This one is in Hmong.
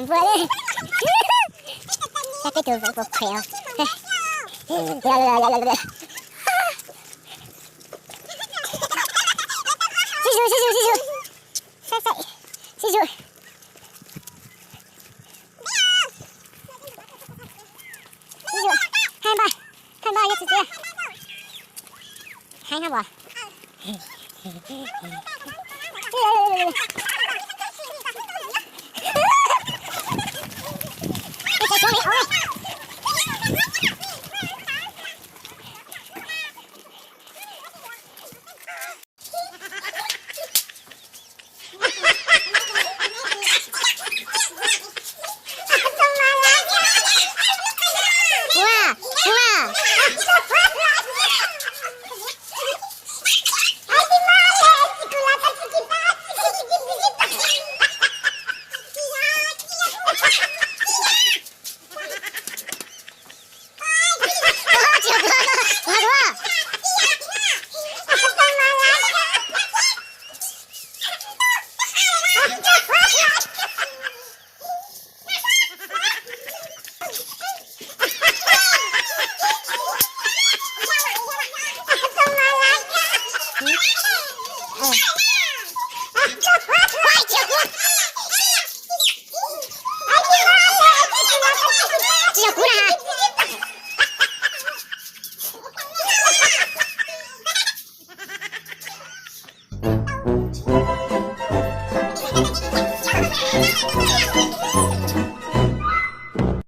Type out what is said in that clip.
Npua li. Saib peb tus puas phem os. Sib zug, sib zug, sib zug. Saib, saib. Sib zug. Sib zug. Heev npawg, thawj npawg yog txiv txiv. Heev hab as.